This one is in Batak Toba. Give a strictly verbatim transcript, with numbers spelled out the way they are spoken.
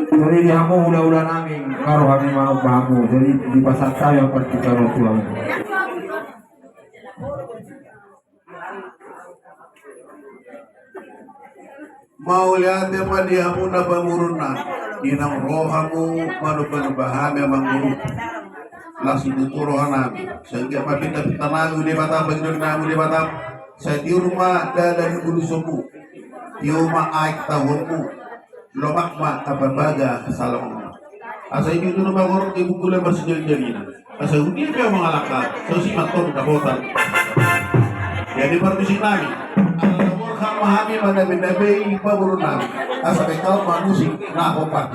Jadi di hamu hula-hula nami, nga ro hami manomba hamu, jadi dipasahat hami ampan tu hamu. Mauliate ma di hamu na pamoruon nami, di naung ro hamu manomba-nomba hami amang boru. Las tutu roha nami, sai anggiat ma pinta-pinta nami di Batam, bagian nami di Batam. Sai tiur ma dalan ni bulu somu, tio ma aek tahuonmu, lomak ma amban baga salongonmu. Asa i tutu na mangorot di bungkulan marsijalijali na. Asa uli pe mangalangka, sai usi ma antong dapotan. Jadi parmusik nami, asa taborhat ma hami mandabe-dabe i pamoruon nami. Asa bekal ma musik na hombar.